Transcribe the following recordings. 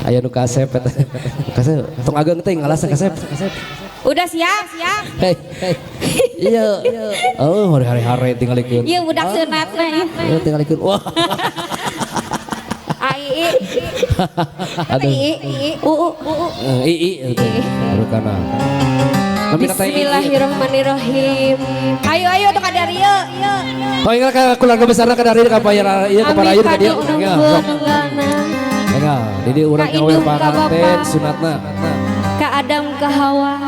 Aya nu kasep eta. Kasep tong ageng teh ngalasan kasep. Udah siap? Siap. Hei, hei. Iya. Oh, hari-hari tinggalikeun. Iya budak sunatna ieu. Iya tinggalikeun. Wah. Ai i. Aduh. I i u u u. I i rukana. Bismillahirrahmanirrahim. Ayo ayo tuh ka dieu. Oh ingat ka keluarga besar ka dieu ka payar ieu ka parayu ka dieu. Enggak, jadi urang nyawer panganten sunatna. Ka Adam ka Hawa.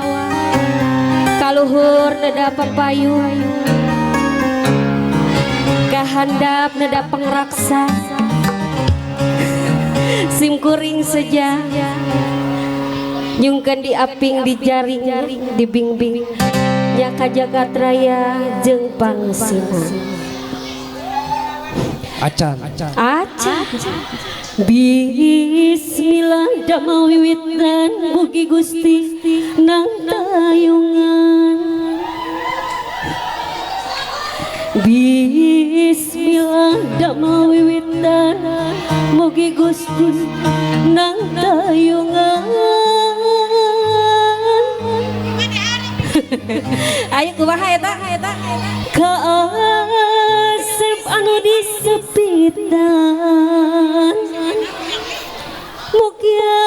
Ka luhur neda papayu. Ka handap neda pangraksa. Sim kuring seja. Nyungkeun diaping dijaring dibingbing nya ka jagat raya jeung pangsina. Acan. Acan. Bismillah damel wiwitan mugi Gusti nang tayungan. Bismillah damel wiwitan mugi Gusti nang tayungan. Ayo kumaha eta? Ka asep anu disepitan mugia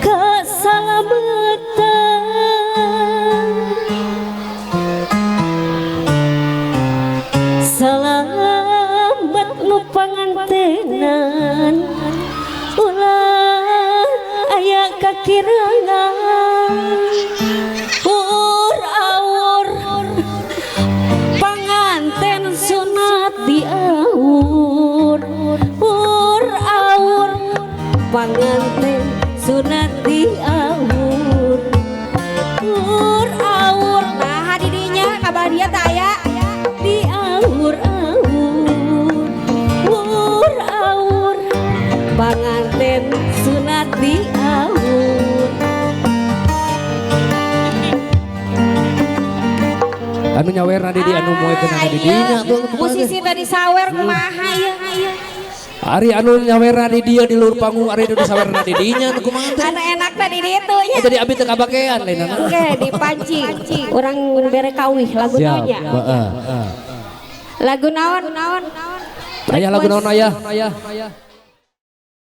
kasalamatan. Salamat nu pangantenan ulah aya kakirangan. Ur awur panganten sunat diawur. Ur awur panganten sunat diawur. Ur awur nah didinya kabar dia teh aya diawur awur. Ur awur panganten sunat diawur. Anu nyawerna di anu moekeun anu di dinya tuh musisi tadi sawer kumaha ieu. Ari anu nyawerna di dieu di luhur panggung ari anu sawerna di dinya nu kumaha teh. Anu enakna di ditu nya. Jadi abi teu kabakean lain. Oke dipancing. Urang bere kawih lagu naon nya? Heeh. Lagu naon? Aya lagu naon aya?